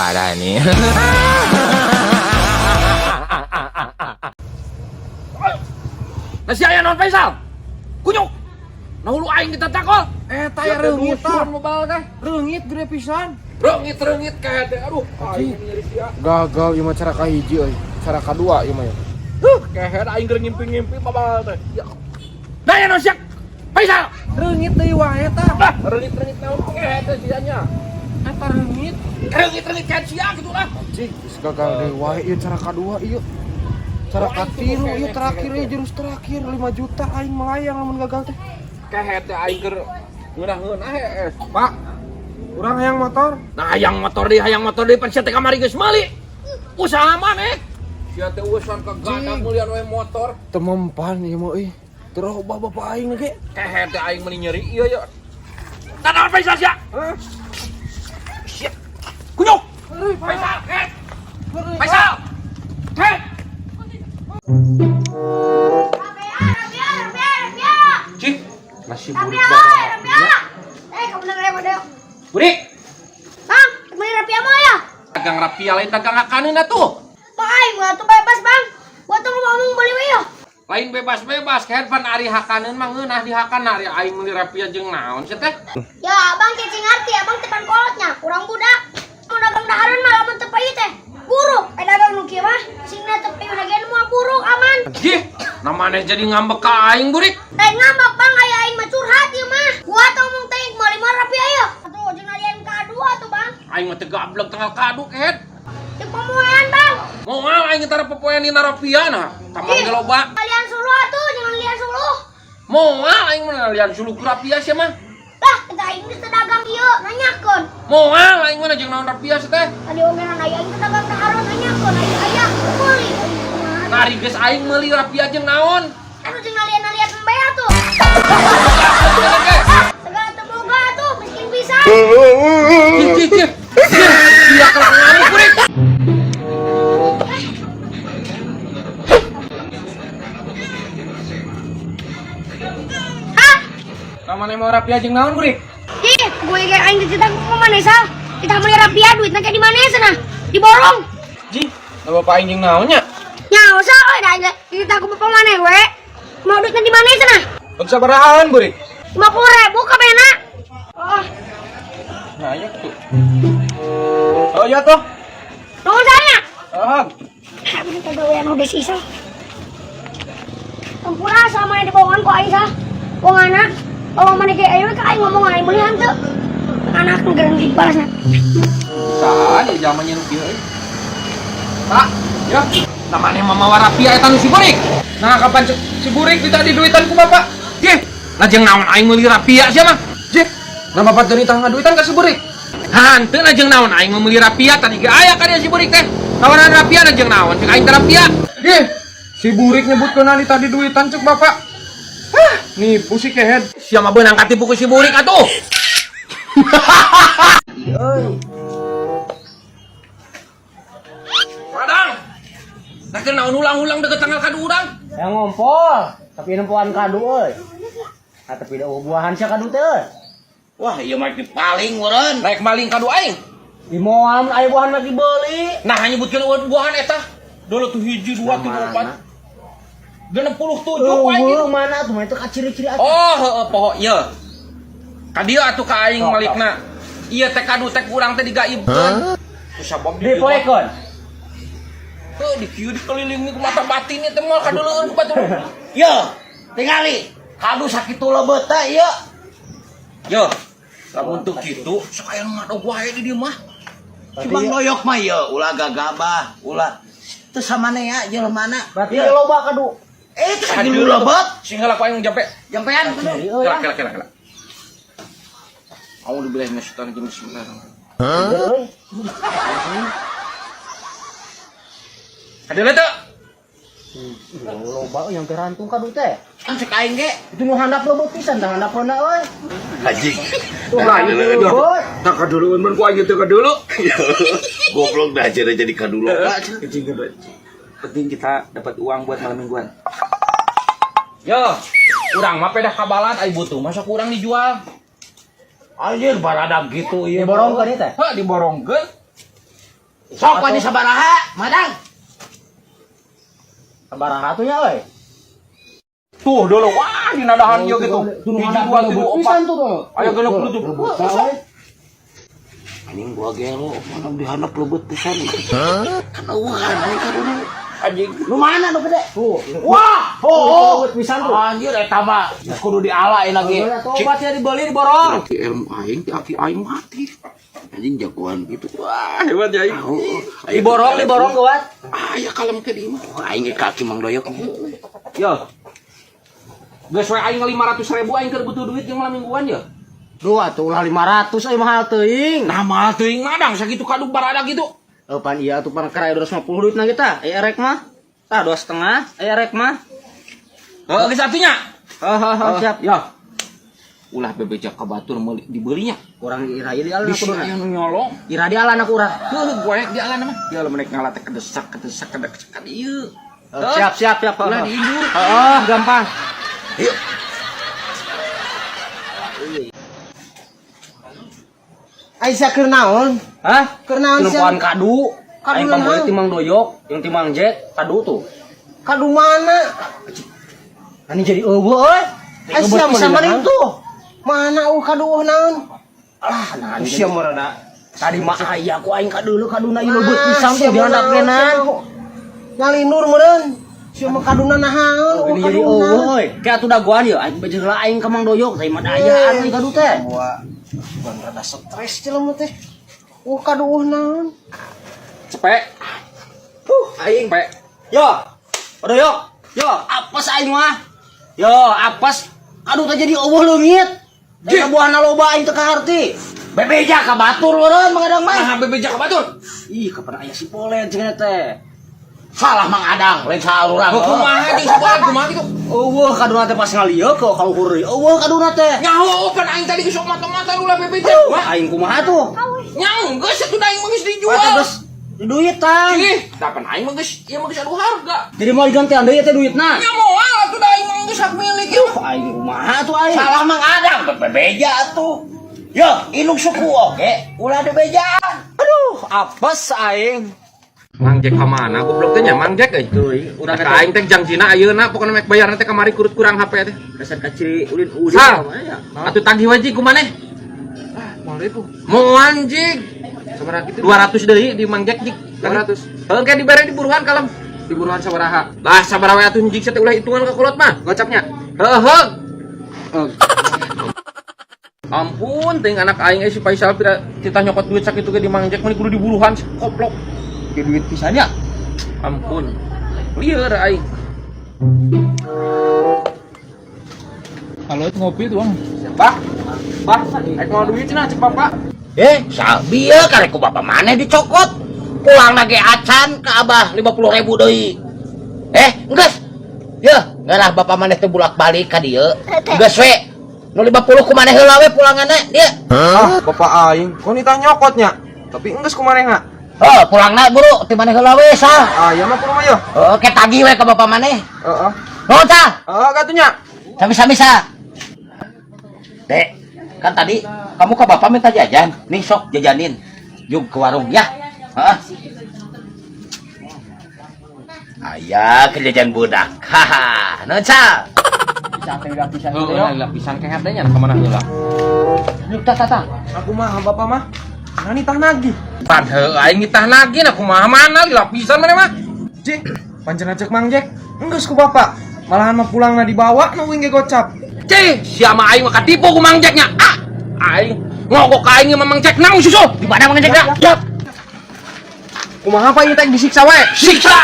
Parah nih. Nasi aya non Faisal. Kunyuk. Nah hulu aing kita takol. Eta ya reungit tah. Mobile teh. Reungit gede pisan. Reungit-reungit kayak teh. Aduh, aing nyeri sia. Gagal ieu mah cara kahiji euy. Cara kadua ieu mah ya. Huh, kehed aing keur ngimpi-ngimpi mobile teh. Ya. Nah ya non siak. Faisal. Reungit deui wae tah. Lah, reungit-reungit naon kehed teh sia nya. Eta reungit. Reungit-reungit kayak sia gitu lah. Anjing, geus gagal deui wae ieu cara kadua ieu. Cara katilu ieu terakhir ieu jurus terakhir 5 juta aing melayang lamun gagal teh. Kehed teh aing keur ngeunah-ngeunah hees. Pak, urang hayang motor. Nah, hayang motor deui, hayang motor deui pan sia teh kamari geus meuli. Usaha maneh. Sia teh urusan kagak mulian we motor. Teu mempan ieu mah euy. Teu robah bapak aing ge. Kehed teh aing meuni nyeri ieu ya. Tah Faisal sia. Hah? Sia. Kunyuk. Faisal, kehed. Faisal. Kehed. Cih, nasi burik Eh, kamu dengar ya, Deo? Burik, Bang, beli rapia mau ya? dagang rapia lain dagang hakaneun atuh. Bang, aing mah tuh bebas, Bang. Gua tuh mau ngomong beli we ya. Lain bebas-bebas, kehed pan ari hakaneun mah ngeunah di hakan ari aing meuli rapia jeung naon sia teh? Ya, Abang cicing ngerti, Abang tepan kolotnya, kurang budak. Mau dagang dahareun mah lamun teu payu teh. Buruk, eh dagang nu kieu mah singna teu payu ge moal buruk aman. Jih, namanya jadi ngambek ka aing burik. Teh ngambek Bang, aya aing mah curhat ieu mah. Gua tuh ngomong teh meuli mah rapia ya. Atuh jeung nalian ka-dua tuh, Bang. Aing mah teu gablek tanggal kadu kehed. Jeung pamoean, Bang. Moal aing tara popoean dina rapia nah, tambah ge loba. Kalian suluh atuh, jangan lian suluh. Moal aing mah lian suluh ku rapia sia mah. Lah, kita aing geus teu dagang ieu, nanyakeun. Moal aing mah jeung naon rapia sia teh. Tadi ogenan aya aing teu dagang dahareun nanyakeun aya aya meuli. Nah, ari geus aing meuli rapia jeung naon? Atuh jeung nalian-nalian embe atuh. Segala teu boga atuh, miskin pisan. Cih, cih, cih. Cih, sia kalah ngamuk burik. Hah? Kamane mau rapia jeung naon, Burik? Ih, gue kayak aing cerita ku mana sal? Kita beli rapia duitna kayak di mana sana? Diborong. Ji, nah bapak aing jeung naonnya? Nyawa sal, euy da aing cerita ku bapak mana we? Mau duitna di mana sana? Untuk sabarahaan, Burik? 50.000 kabehna. Oh, Nah, iya tuh. Oh iya tuh. nuhun salnya. Ah, Ah, bener kagawean udah sisa. Tempura sama yang dibawakan ku aing sah. Wong anak, bawa mana ge ayo ka aing ngomong aing meuli hanteu. Anak nu gerang dibalasna. Saha di zamannya nu kieu euy. Pak, ya. Namanya mama warapia eta nu si burik. Nah, kapan si Burik minta diduitan ku bapak? Jih, lajeng naon aing meuli rapia sia mah. Jih, nah bapak teu nitah ngaduitan ka si Burik. Hanteu lajeng naon aing meuli rapia tadi ge aya ka dia si burik teh. Tawaran rapia lajeng naon cek aing teh rapia. Jih, si Burik nyebutkeun nitah diduitan cek bapak. Hah, nipu si kehed. Sia mah beunang katipu ku si burik atuh. Padang. Nah keur naon ulang-ulang deket tanggal kadu urang. Yang ngompol, tapi nempoan kadu euy. Ah, tapi da buahan sia kadu teh euy. Wah, iya mah paling meureun. Naik maling kadu aing. Di moal aya buahan lagi dibeli. Nah nyebutkeun buahan eta. Dulu tuh hiji dua tilu opat. 67 ku aing Eueuh, mana tuh mah itu kaciri-ciri atuh. Oh, heeh poho ieu. Ka dieu atuh ka aing Sok, malikna. Ieu teh kadu teh kurang teh digaibkeun. Ku sabab Dipoekeun. Heuh, di kieu dikelilingi ku mata batin teh moal kaduleueun ku batur. Yo, tingali. Kadu sakitu lebeut teh ieu. Yo. Lamun teu kitu, sok aya nu ngadog wae di dieu mah. Si Bang Doyok mah ieu ulah gagabah, ulah teu samanea jelemana. Berarti ieu loba kadu. Eh, teu sakitu lebeut. Sing heula ku aing jampe. Jampean kudu. Ciri euy. Kela kela kela kela. A'udzubillahi minasyaitonir rajim. Bismillahirrahmanirrahim. Euy. Kadeuleu teu? Loba euy yang terantung kadu teh. Kan cek aing ge. Itu nu handap lebeut pisan tah handapna euy. Anjing. Tuh lebeut. Tah kaduleueun mun ku aing teu kaduleu. Goblok dah jadi jadi kadu loba. Penting kita dapat uang buat malam mingguan. Yo, urang mah pedah kabalan ai butuh masa kurang dijual. Anjir baradag gitu ieu. Diborongkeun ieu teh. Hah, diborongkeun. Sok wani sabaraha, Madang. Sabaraha tuh nya euy. Tuh dulu wah dina dahan ieu gitu. Hiji dua tilu opat. Pisan tuh tuh. Aya 67. Anjing gua gelo, mana dihandap leubet pisan. Kan eueuhan aing kadulu. Anjing. Nu mana nu gede? Tuh. Wah, oh, Leubet pisan tuh. Anjir eta mah kudu diala lagi. Tobat ya dibeli diborong. Berarti ilmu aing ti aki aing mati. Anjing jagoan gitu. Wah, hebat ya aing. Diborong, diborong gawat. Aya kalem ke di mah. Aing ge ka aki Mang Doyok. Yo. Geus we aing 500.000 aing keur butuh duit jeung malam mingguan ya. Duh atuh ulah 500 euy mahal teuing. Nah, mahal teuing madang sakitu kadu barada gitu. Oh, pan iya atuh pan karaya 250 duitna kita. Aya rek mah. Tah 2,5, aya rek mah. Heuh, geus atunya. Heuh, heuh, heuh, siap. Ya. Ulah bebeja ka batur meuli dibelinya. Kurang ira ieu di alana Bisi kuduna. aya nu nyolong. Ira di alana kurang. Heuh, gue di alana mah. Ya lamun rek ngalah teh kedesak kedesak kedesak ka dieu. Siap, siap, siap. Ulah diinjur. Heeh, gampang. Yuk. Aisyah keur naon? Hah? Keur naon sia? Nempoan kadu. Kadu Aing pamboy naon? timang doyok, yang timang jet, kadu tuh. Kadu mana? Ani jadi eueuh euy. Aisyah bisa mana mana itu? Mana kadu naon? Alah, nah ini Sia mah rada. Tadi mah aya ku aing kadu kaduna ieu leubeut pisan tuh dihandap kenan. Ngalindur meureun. Sia mah kaduna naon? Ini jadi eueuh euy. Kayak atuh dagoan ieu aing bejer lah aing ka Mang Doyok teh mah dayaan euy kadu teh. Wah, bukan rada stres jelema teh. Kadu naon? Cepek. Aing. Cepek. Yo. Doyok. Yo, apes aing mah. Yo, apes. Aduh teh jadi eueuh leungit. Dek buahna loba aing teu kaharti. Bebeja ka batur eureun Mang Adang mah. Nah, bebeja ka batur. Ih, kapan aya si Polen cenah teh. Salah Mang Adang, lain salah urang. Heuh, kumaha jeung si Polen kumaha gitu. Eueuh kaduna teh pas ngalieu ke kaluhur deui. Eueuh kaduna teh. Nyaho pan aing tadi geus mata-mata ulah bebeja. Wah, Aing kumaha tuh? nya geus atuh da aing mah geus dijual. Wah, geus duitan. Ih, da pan aing mah geus ieu mah geus adu harga. Jadi mau digantian deui teh duitna. Nya moal atuh da aing mah geus hak milik ieu. Aing kumaha tuh aing? Salah Mang Adang, bebeja atuh. Yo, indung suku oke, ulah dibejaan. Aduh, apes aing. Mang Jack ka mana goblok teh nya Mang Jack euy. Teuing, urang Ka aing teh jangjina ayeuna pokona mek bayarna teh kamari kurut kurang HP teh. Dasar kaciri ulin-ulin Sal. kumaha ya. Atuh tagih wae ku maneh. Ah, moal deui tuh. Moal jig. Sabaraha kitu? 200 deui di Mang Jack jig. 200. Heuh ke dibere di buruan kalem. Di buruan sabaraha? Lah sabaraha we atuh jig teh ulah hitungan ka kolot mah. Gocapnya. Heuh heuh. Ampun, ting anak aing si Faisal pira titah nyokot duit sakitu ge di Mang Jack mah kudu diburuhan si koplok. Ke duit pisan ya. Ampun. Lieur aing. Kalau itu ngopi tuh, Bang. Bah. Bah, ek mau duit cenah cek bapak. Sal bieu karek ku bapak maneh dicokot. Pulang lagi acan ke abah 50.000 deui. Geus. Yeuh, ngarah bapak maneh teh bolak-balik ka dieu. Geus we. Nu 50 ku maneh heula we pulanganna dieu. Ah, bapak aing, kok nitah nyokotnya? Tapi enggeus ku manehna. Oh, pulangna buru ti maneh heula we sal. Ah, ieu mah kumaha yeuh? Oh, ke tagih we ka bapak maneh. Heeh. Nuhun sal. Heeh, katunya. Sami-sami sal. Dek, kan tadi kamu ke bapak minta jajan. Nih sok jajanin. Yuk ke warung ya. Heeh. Aya ke jajan budak. Haha, nuhun sal. Pisan teh udah pisan Heuh, teh yo. lah pisan kehet teh nya ka mana heula. Yuk tah tah tah. Aku mah bapak mah. Nah nitah nagih. Pan heuh aing nitah nagih na kumaha mana lila pisan maneh mah. Jik, pancen cek Mang Jack. Enggeus ku bapak. Malahan mah pulangna dibawa nu uing ge gocap. Cih, sia mah aing mah katipu ku Mang Jack nya. Ah, aing ngogok ka aing mah Mang Jack nang susu. Di mana Mang Jack? Yap. Kumaha pak ieu teh disiksa wae? Siksa.